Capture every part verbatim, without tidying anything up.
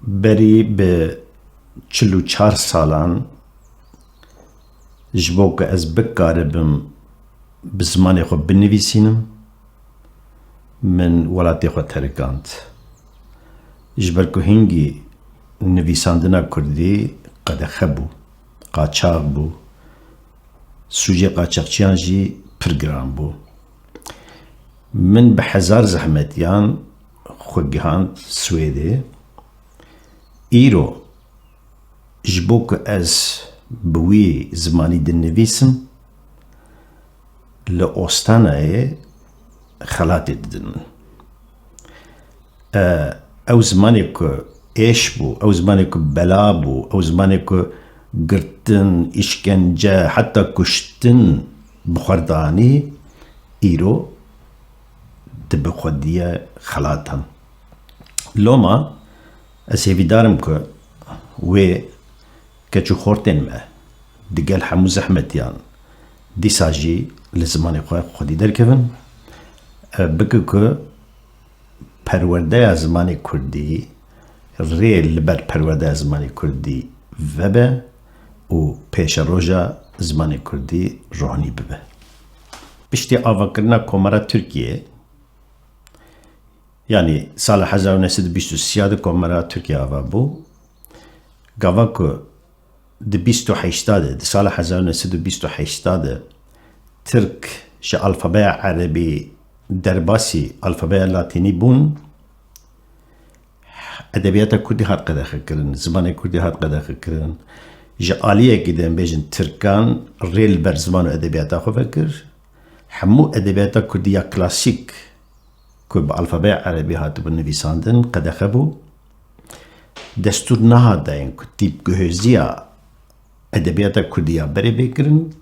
Berî bi çil û çar salan ji bo ku ez bikaribim bi zimanê xwe binivîsînim, min welatê xwe terikand. Ji ber ku hingî nivîsandina kurdî qedexe bû, qaçax bû, sûcê qaçaxçiyan jî pir giran bû. Min bi hezar zehmetiyan xwe gihand Swêdê. Îro ji bo ku ez bi wî zimanî dinivîsim, li Ostanayê xelatê didin min. E, ew zimanê ku êş bû, ew zimanê ku bela bû, ew zimanê ku girtin, îşkence, heta kuştin bi xwe danî, îro dibe xwediye xelatan. Loma ez hêvîdar im ku wê keç û xortên me digel hemû zehmetiyan dîsa jî li zimanê xwe xwedî derkevin. E, bike ku perwerdeya zimanê kurdî rê li ber perwerdeya zimanê kurdî vebe û pêşeroja zimanê kurdî ronî bibe. Piştî avakirina Komara Tirkiyê, yanî sala hezar û neh sed û bîst û sê de Komara Tirkiye ava bû, gava ku di bîst û heşta de, di sala hezar û neh sed û bîst û heşta de Tirk ji alfabeya erebî derbasî alfabeya latînî bûn, edebiyata kurdî hat qedexekirin, zimanê kurdî hat qedexekirin. Ji aliyekî de, em bêjin, Tirkan rê li ber ziman û edebiyata xwe vekir. Hemû edebiyata kurdî ya klasîk ku bi alfabeya erebî hatibû nivîsandin, qedexe bû. Destûr nehat dayîn ku tîpguhêziya edebiyata kurdî ya berê bê kirin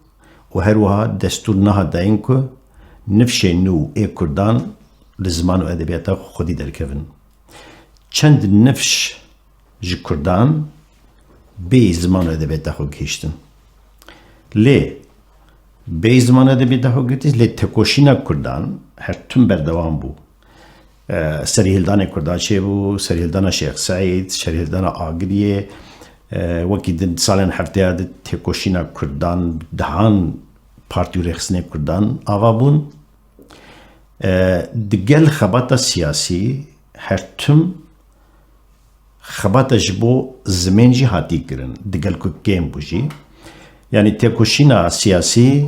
û her wiha destûr nehat dayîn ku nifşên nû ê kurdan li ziman û edebiyata xwedî derkevin. Çend nifş ji kurdan bêyî ziman û edebiyata xwe gihîştin. Lê bêyî ziman û edebiyata xwe gihîştin, lê tekoşîna kurdan her tim berdewam bû. E, serîhildanê kurdan çêbû, serîhildana Şêx Seîd, serîhildana Agiriyê, e, wekî din salên heftêya de têkoşîna kurdan, dehan partî û rêxistinê kurdan ava bûn. E, digel xebata siyasî her tim xebata ji bo zimên jî hatî kirin, digel ku kêm bû jî. Yanî têkoşîna siyasî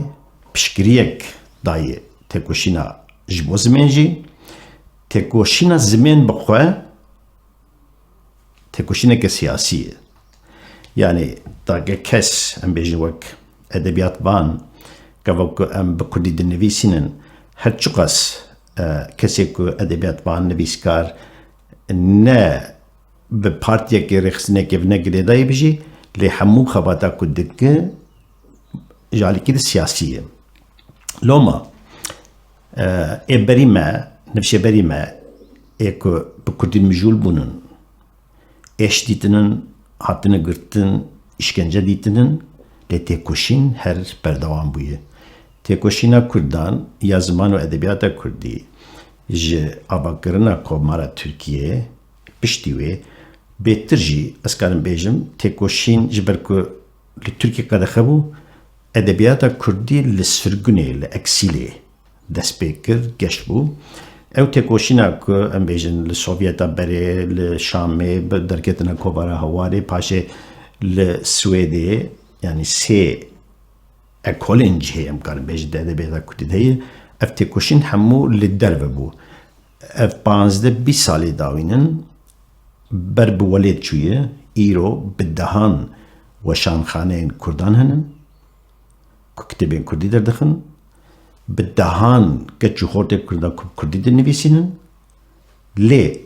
piştgiriyek dayê têkoşîna ji bo zimên jî. Têkoşîna zimên bi xwe têkoşîneke siyasî ye. Yanî, take kes, em bêjin wek edebiyatvan, gava ku em bi kurdî dinivîsînin, her çiqas, e, kesê ku edebiyatvan, nivîskar, ne bi partiyekê, rêxistinekê, bi ne girêdayî bijî, lê hemû xebata ku dike, ji alîkî de siyasî ye. Loma, e, ê berî me, nifşê berî me, ê ku bi kurdî mijûl bûnin, êş dîtinin, hatine girtin, îşkence dîtinin, lê têkoşîn her berdewam bûye. Têkoşîna kurdan ya ziman û edebiyata kurdî ji avakirina Komara Tirkiyê, piştî wê, bêtir jî, ez karim bêjim, têkoşîn ji ber ku li Tirkiyê qedexe bû, edebiyata kurdî li sirgunê, li eksîlê dest pê kir, geş bû. Ew têkoşîna ku, em bêjin, li Sovyeta berê, li Şamê, bi derketina kovara Hawarê, paşê li Swêdê, yanî sê ekolên cihê, em karin bêjin, di edebiyata kurdî de heye. Ev têkoşîn hemû li derve bû. Ev panzdeh bîst salê dawînin, ber bi welêt çûye, îro bi dehan weşanxaneyên kurdan hene ku kitêbên kurdî derdixin, bi dehan keç û xortê kurdan ku bi kurdî dinivîsînin, lê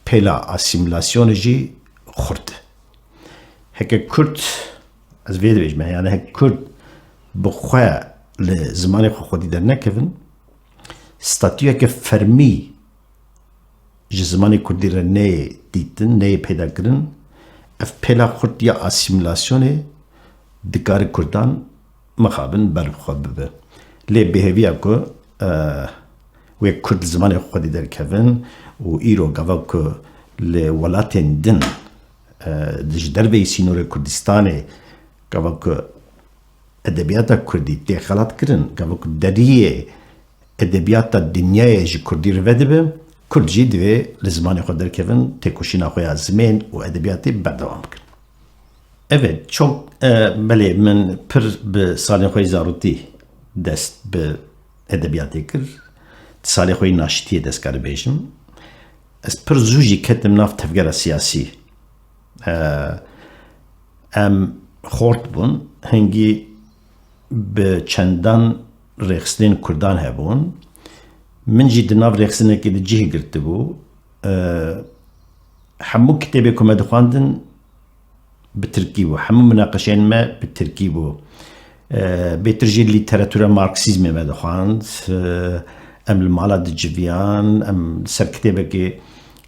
pêla asîmîlasyonê jî xurt e. Heke kurd, ez vê dibêjim, yanî heke kurd bi xwe li zimanê xwe xwedî dernekevin, statuyeke fermî ji zimanê kurdî re neyê dîtin, neyê peyda kirin, ev pêla xurt ya asîmîlasyonê dikare kurdan mixabin ber bi xwe bibe. Lê bêheviya ku, e, wê kurd li zimanê xwe xwedî derkevin û îro gava ku li welatên din e, di ji derveyî sînorê Kurdistanê gava ku edebiyata Kurdî tê xelatkirin, gava ku deriyê edebiyata dinyayê ji Kurdî re vedibe, Kurd jî divê li zimanê xwe derkevin, têkoşîna xwe ya zimên û edebiyatê berdewam bikin. Evet, çok, e, belê min pir bi salên xwe yî zarotî dest bi edebiyatê kir. Di salê xwe yî naşitiyê dest karibêjim. Ez pir zû jî ketim nav tevgera siyasî. E, em xort bûn, hingî bi çendan rêxistinên Kurdan hebûn. Min jî di nav rêxistinekê de cih girtibû. E, hemû kitêbê ku me dixwandin bi tirkî bû. Hemû minaqeşeyên me bi tirkî bû. E, bêtir jî lîteratûra Marksîzmê me dixwand. E, em li mala diciviyan, em ser kitêbekê,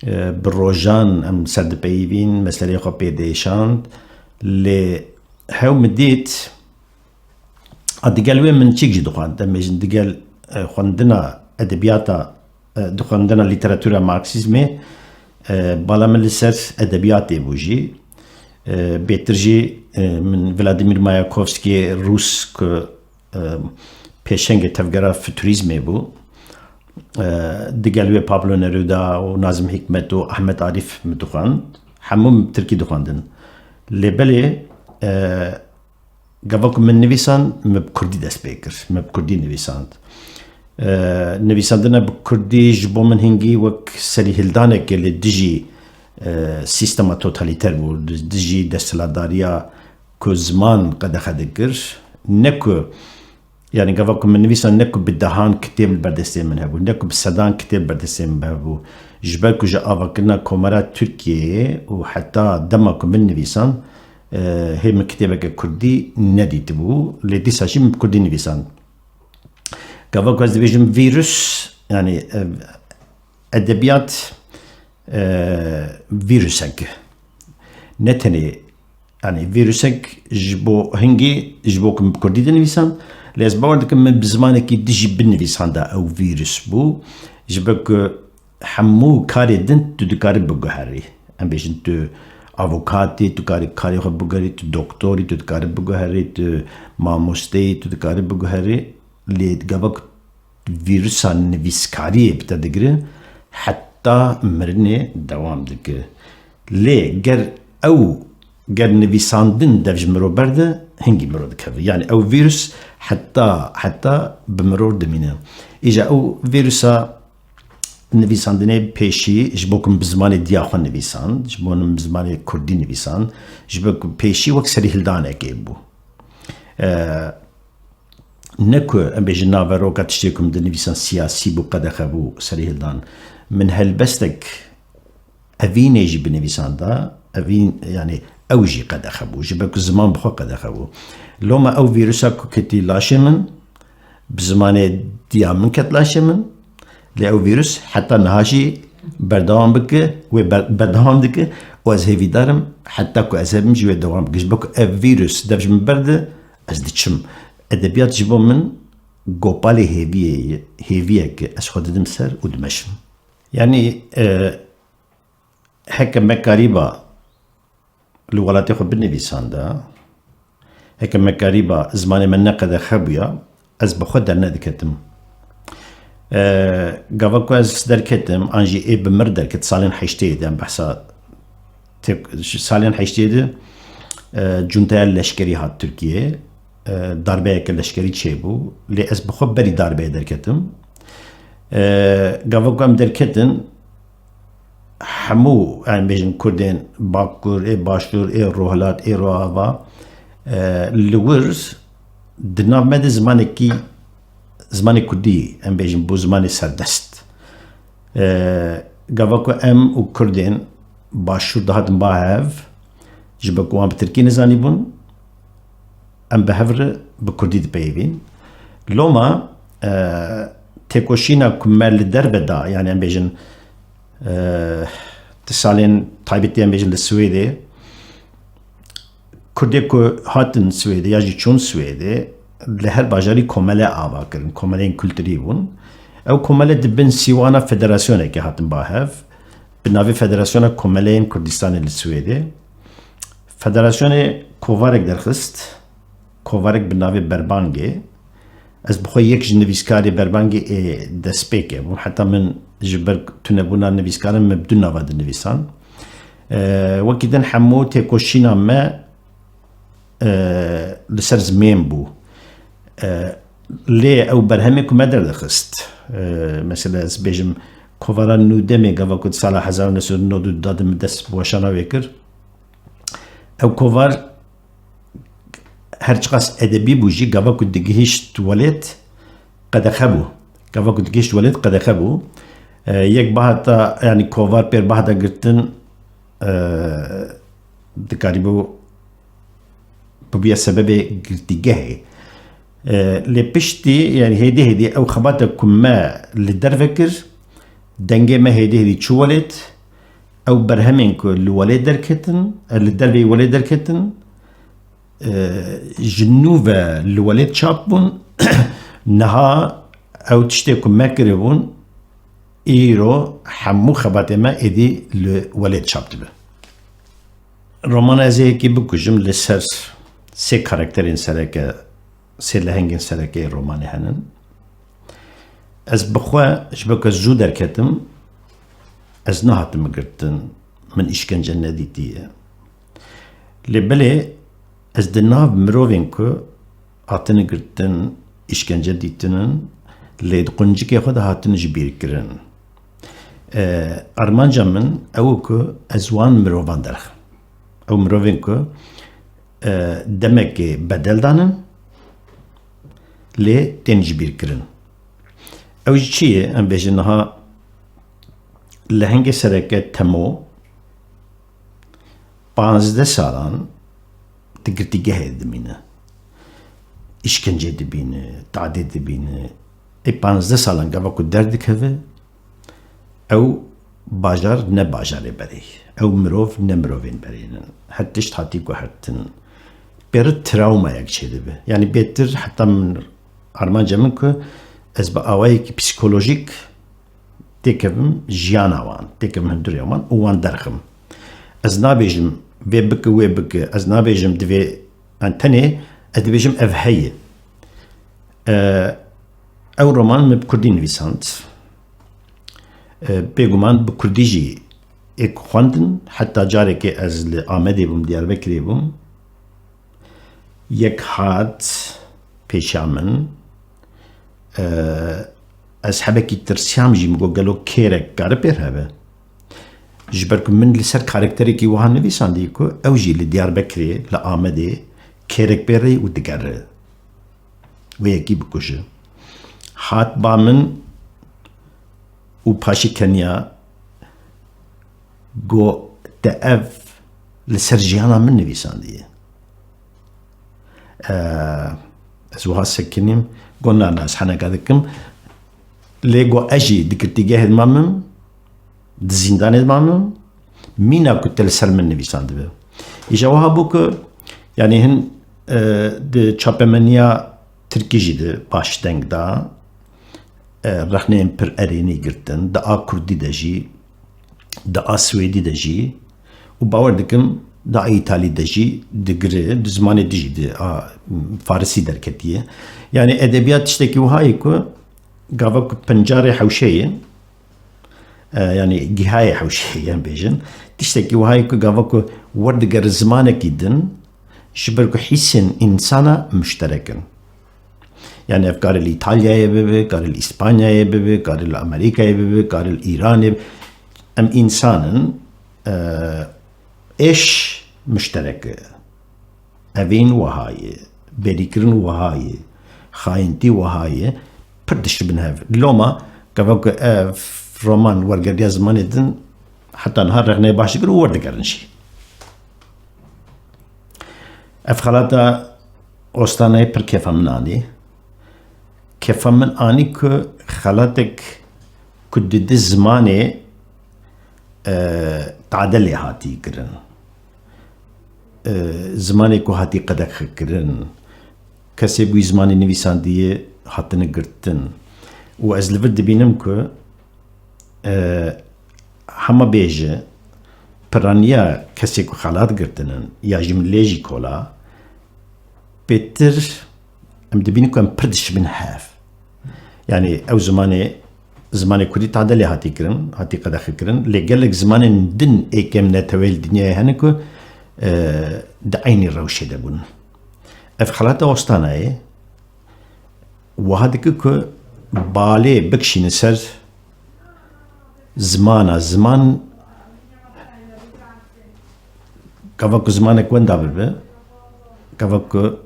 e, bi rojan em ser dipeyivîn, meseleyê xwe pê diêşand. Lê hew min dît, a digel wê min çîk jî dixwand. Em bêjin digel, e, xwendina edebiyata, e, di xwendina lîteratûra Marksîzmê, e, bala min li ser edebiyatê bû jî. E, bêtir jî, e, min Vladimir Mayakovskî Rûs ku, e, pêşengê tevgera futurîzmê bû. E, digel wê Pablo Neruda û Nazim Hikmet û Ahmet Arîf min dixwend. Hemû min tirkî dixwendin. Lê belê, e, gava ku min nivîsand, min bi kurdî dest pê kir. Min bi kurdî nivîsand. E, nivîsandina bi kurdî ji bo min hingî wek serîhildanekê li dijî, e, sîstema totalîter bû, li dijî desthilatdariya ku ziman qedexe dikir. Ne ku, yanî gava ku min nivîsand, ne ku bi dehan kitêb li ber destê min hebû, ne ku bi sedan kitêb li ber destê min hebû. Ji ber ku ji avakirina Komara Tirkiyeyê û heta dema ku min nivîsand, e, hê min kitêbeke kurdî nedîtibû, lê dîsa jî min bi kurdî nivîsand. Gava ku ez dibêjim vîrus, yanî, e, edebiyat, e, vîrusek e. Ne tenê, yanî vîrusek ji bo hingî, ji bo ku min bi kurdî dinivîsand, lê ez bawer dikim min bi zimanekî din jî binivîsanda ew vîrus bû. Ji ber ku hemû karê din tu dikarî biguherî. Em bêjin tu avokatî, tu karî karê xwe biguherî, tu doktorî, tu dikarî biguherî, tu mamosteyî, tu dikarî biguherî. Lê gava ku vîrusa nivîskariyê bi te digire, heta mirinê dewam dike. Lê ger ew, ger nivîsandin dev ji mirov berde, hingî mirov dikeve. Yanî ew vîrus heta, heta bi mirov dimîne. Îja ew vîrusa nivîsandinê pêşî ji bo ku min bi zimanê diya xwe nivîsand, ji bo min bi zimanê kurdî nivîsand, ji bo ku pêşî wek serîhildanekê bû. E, ne ku em bêjin naveroka tiştê ku min dinivîsan siyasî bû, qedexe bû, serîhildan. Min helbestek evînê jî binivîsanda, evîn, yanî ew jî qedexe bû, ji ber ku ziman bi xwe qedexe bû. Loma ew vîrusa ku ketî laşê min, bi zimanê diya min ket laşê min, lê ew vîrus heta niha jî berdewam bike, wê ber-, berdewam dike û ez hêvîdar im heta ku ez hebim jî wê dewam bike. Ji ber ku ev vîrus dev ji min berde, ez diçim. Edebiyat ji bo min gopalê hêviyê ye, hêviyek e, ez xwe didim ser û dimeşim. Yanî, e, heke me karîba li welatê xwe binivîsanda, heke me karîba zimanê me ne qedexe bûya, ez bi xwe dernediketim. E, gava ku ez derketim, an jî ê bi mir derket, salên heştê de em behsa têk-, ji salên heştê de, e, cuntaya leşkerî hat Tirkiyeyê, e, darbeyeke leşkerî çêbû, lê ez bi xwe berî darbeyê derketim. E, gava ku em derketin, hemû, em bêjin, Kurdên Bakur, ê Başûr, ê Rojhilat, ê Rojava, e, li wir di nav me de zimanekî, zimanê Kurdî, em bêjin, bû zimanê serdest. E, gava ku em û Kurdên Başûr dihatin ba hev, ji ber ku wan bi Tirkî nizanîbûn, em bi hev re bi Kurdî dipeyivîn. Loma, e, têkoşîna ku me li derve da, yanî em bêjin, e, di salên taybetî em bêjin li Swêdê, Kurdê ku hatin Swêdê ya jî çûn Swêdê, li her bajarî komele ava kirin, komeleyên kulturî bûn. Ew komele di bin sîwana federasyonekê hatin ba hev, bi navê Federasyona Komeleyên Kurdistanê li Swêdê. Federasyonê kovarek derxist, kovarek bi navê Berbangê. Ez bi xwe yek ji nivîskarê Berbangê ê destpêkê bûm. Heta min ji ber tunebûna nivîskaran min bi du nava dinivîsan. E, wekî din hemû têkoşîna me, e, li ser zimên bû. E, lê ew berhemê ku me derdixist. E, mesela ez bêjim, kovara Nûdemê gava ku di sala hezar û neh sed û nod û du de min dest bi weşana wê kir. Ew kovar her çiqas edebî bû jî, gava ku digihîşt welêt qedexe bû. Gava ku digihîşt welêt qedexe bû. E, yek baheta, yanî kovar pêr bahda girtin, e, dikarîbû bibûya sebebê girtîgehê. E, lê piştî, yanî hêdî hêdî ew xebata ku me li derve kir, dengê me hêdî hêdî çû welêt, ew berhemên ku li welêt derketin, e, li derveyî welêt derketin, e, ji nû ve li welêt çap bûn. Niha ew tiştê ku me kiribûn, îro hemû xebatê me êdî li welêt çap dibe. Romana ez ê yekî bikujim, li ser sê karakterên sereke, sê lehengên sereke yê romanê henin. Ez bi xwe, ji ber ku ez zû derketim, ez nehatim girtin, min îşkence nedîtiye. Lê belê ez di nav mirovên ku hatine girtin, îşkence dîtinin, lê di quncikê xwe de hatine ji bîr kirin. E, armanca min ew e ku ez wan mirovan derxim. Ew mirovên ku, e, demekê bedel danin, lê tên ji bîr kirin. Ew jî çi ye? Em bêjin niha lehengê sereke Temo, panzdeh salan di girtîgehê dimîne. Îşkencê dibîne, tadê dibîne. Ê panzdeh salan gava ku derdikeve, ew bajar ne bajarê berê. Ew mirov ne mirovên berê ne. Her tişt hatî guhertin. Pêre trawmayek çêdibe. Yanî bêtir heta min armanca min ku ez bi awayekî psîkolojîk têkevim jiyana wan, têkevim hundirê wan û wan derxim. Ez nabêjim vê bike, wê bike, ez nabêjim divê, yani tenê ez dibêjim ev heye. E, ew roman min bi kurdî nivîsand. E, bêguman bi kurdî jî ê ku xwendin, heta carekê ez li Amedê bûm, Diyarbekirê bûm. Yek hat pêşiya min. E, ez hebekî tirsiyam jî, min got, gelo kêrek kare pêr hebe? Ji ber ku min li ser karakterekî wiha nivîsandî ku ew jî li Diyarbekirê, li Amedê kêrek pêr ê û digere. Wê yekî bikuje. Hat ba min û paşî keniya, got, te ev li ser jiyana min nivîsandiye. E, ez wiha sekinîm, got, na, na, ez heneka dikim. Lê got, ez jî di girtîgehê de mamim, di zîndanê de mamim, mîna ku te li ser min nivîsandibe. Îja wiha bû ku, yanî hin, e, di çapemeniya tirkî jî de baş deng da, e, rexneyên pir erênî girtin, di a kurdî de jî, di a swêdî de jî û bawer dikim di a îtalî de jî digire, di zimanê dijî di a farisî derketiye. Yanî edebiyat tiştekî wiha ye ku gava ku pencarê hewşeyê, e, yanî gihayê hewşeyê em bêjin, tiştekî wiha ye ku gava ku werdigere zimanekî din, ji ber ku hîsên însana muşterek in. Yani ev kare li Îtalyayê bibe, kare li Îspanyayê bibe, kare li Amerîkayê bibe, kare li Îranê bibe. Em însan in, e, êş muşterek e. Evîn wiha ye, bêrîkirin wiha ye, xayintî wiha ye, pir dişibin hev. Loma, gava ku ev roman wergeriya zimanê din, heta niha rexneyê baş digirin û werdigerin jî. Ev xelata Ostanayê pir kefa min anî. Kefa min anî ku xelatek ku di di zimanê, e, tade lê hatî kirin. E, zimanê ku hatî qedexekirin, kesê bûyî zimanê nivîsandiyê hatine girtin. Û ez li vir dibînim ku, e, hema bêje, piraniya kesê ku xelat girtin in ya jî milê jî kola, pêtir em dibînin ku em pir dişibin hev. Yanî ew zimanê, zimanê kurdî tade lê hatî kirin, hatî qedexekirin. Lê gelek zimanên din ê kêm neteweyê li dinyayê hene ku, e, di eynî rewşê de bûn. Ev xelata Ostanayê wiha dike ku balê bikişîne ser zimana, ziman gava ku zimanek wenda bibe, gava ku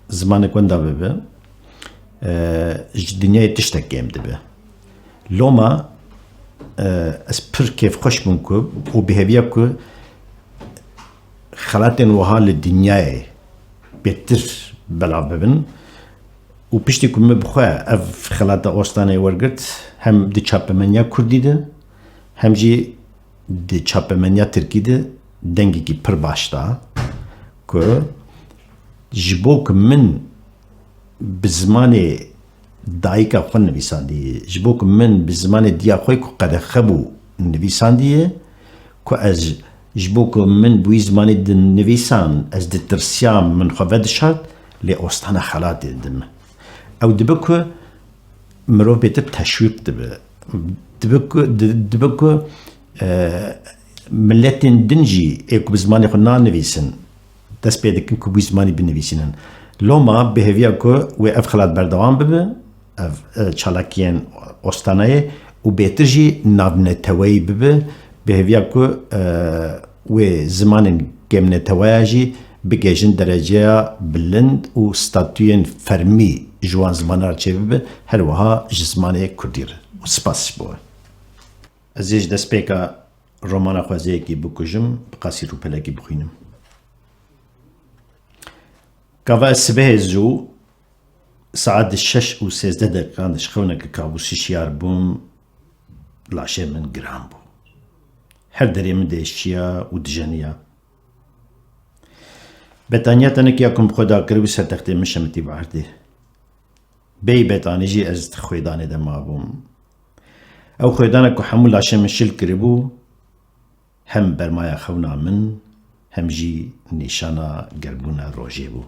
zimanek wenda bibe, e, ji dinyayê tiştek kêm dibe. Loma, e, ez pir kêfxweş bûm ku û bi hêviya ku xelatên wiha li dinyayê bêtir belav bibin û piştî ku min bi xwe ev xelata Ostanayê wergirt, hem di çapemeniya kurdî de, hem jî di çapemeniya tirkî de dengekî pir baş da ku ji bo ku min bi zimanê dayika xwe nivîsandî, ji bo ku min bi zimanê diya xwe ku qedexe bû nivîsandiye, ku ez ji bo ku min bi wî zimanê dinivîsan, ez ditirsiyam, min xwe vedişart, lê Ostana xelatê didim. Ew dibe ku mirov bêtir teşwîq dibe. Dibe ku, di-, dibe ku, e, miletên din jî ê ku bi zimanê xwe nanivîsin, dest pê dikin ku bi wî zimanî binivîsînin. Loma bi hêviya ku wê ev xelat berdewam bibe, ev, e, çalakiyên Ostanayê û bêtir jî navneteweyî bibe, bi hêviya ku, e, wê zimanên kêmneteweya jî bigihêjin dereceya bilind û statuyên fermî ji wan zimanan re çêbibe, her wiha ji zimanê kurdî re. Û spas ji bo we. Ez ê ji destpêka romana xweziyekî bikujim, bi qasî rûpelekî bixwînim. Gava ez sibehê zû, saet di şeş û sêzdeh deqiqan de ji xewneke kabûsî şiyar bûm, laşê min giran bû. Her derê min diêşiya û dijeniya. Betaniya tenekî ya ku min bi xwe dakiribû ser textê min şemitî bi erdê. Bêyî betanî jî ez di xwêdanê de mabûm. Ew xwêdana ku hemû laşê min şil kiribû, hem bermaya xewna min, hem jî nîşana gerbûna rojê bû.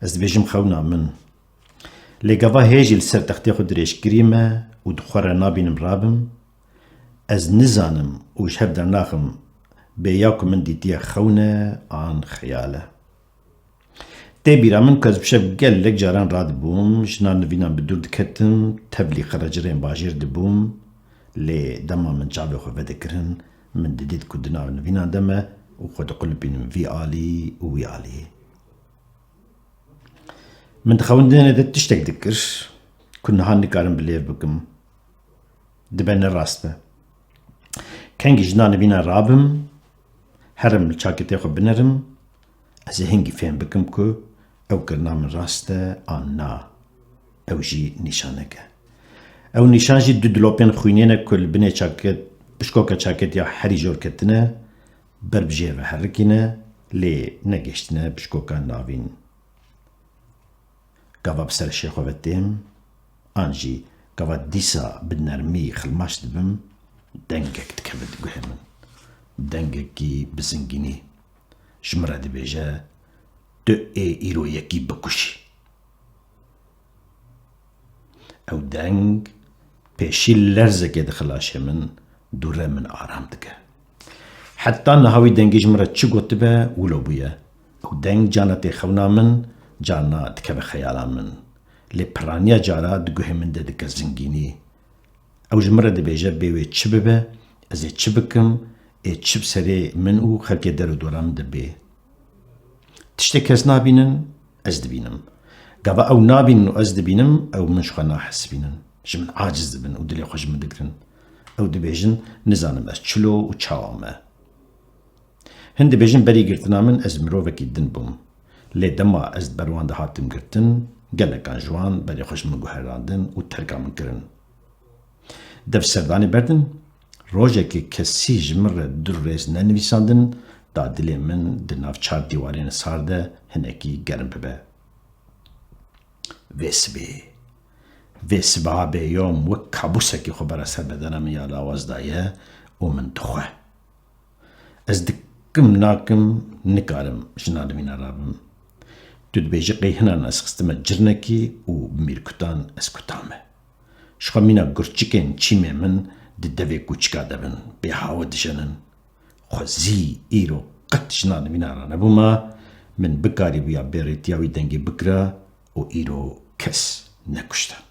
Ez dibêjim xewna min. Lê gava hê jî li ser textê xwe dirêjkirî me û di xwe re nabînim rabim. Ez nizanim û ji hev dernaxim bê ya ku min dîtiye xewn e an xeyal e. Tê bîra min ku ez bi şev gelek caran radibûm, ji nav nivînan bi dûr diketim, tevlî qerecirên bajêr dibûm, lê dema min çavê xwe vedikirin, min didît ku di nav nivînan de me û xwe diqulipînim vî alî û wî alî. Min di xewindinê de tiştek dikir ku niha nikarim bi lêv bikim. Dibe ne rast be. Kengî ji nav nivînan rabim, herim li çaketê xwe binerim, ez ê hingî fêm bikim ku ew kirina min rast e an na. Ew jî nîşanek e. Ew nîşan jî du dilopên xwînê ne ku li binê çaket, pişkoka çaketiya herî jor ketine, ber bi jêr ve herikîne, lê negihiştine pişkoka navîn. Gava bi ser şêxo ve têm, an jî gava dîsa bi nermî xilmaş dibim, dengek dikeve di guhê min. Dengekî bi zingînî. Ji min re dibêje, "Tu ê îro yekî bikuşî." Ew deng pêşî lerzekê dixwe laşê min, dûre min aram dike. Heta niha wî dengê ji min re çi gotibe, wilo bûye. Ew deng carna tê xewna min, carna dikeve xeyala min. Lê piraniya cara di guhê min de dike zingînî. Ew ji min re dibêje, bê wê çi bibe, ez ê çi bikim, ê çi bi serê min û xelkê der û dora min de bê. Tiştê kes nabînin, ez dibînim. Gava ew nabînin û ez dibînim, ew min ji xwe nahesibînin. Ji min aciz dibin û dilê xwe ji min digirin. Ew dibêjin, nizanim ez çilo û çawa me. Hin dibêjin berî girtina min ez mirovekî din bûm. Lê dema ez ber wan de hatim girtin, gelekan ji wan berê xwe ji min guherandin û terka min kirin. Dev serdanê berdin, rojekê kesî ji min re du rêz nenivîsandin, da dilê min di nav çar dîwarên sar de hinekî germ bibe. Vê sibê, vê sibeha bêyom wek kabûsekî xwe bera ser bedena min ya lawaz daye û min dixwe. Ez dikim nakim, nikarim ji navîna rabim. Tu dibêjî qey hinan ez xistime cirnekî û bi mîrkutan ez kutame. Ji xwe mîna gurçikên çîmê min di devê kûçika de bin, bêhawe dijenin. Xwezî îro qet ji navîna re nebûma, min bikarîbûya bêrêtiya wî dengê bikira û îro kes nekuşte.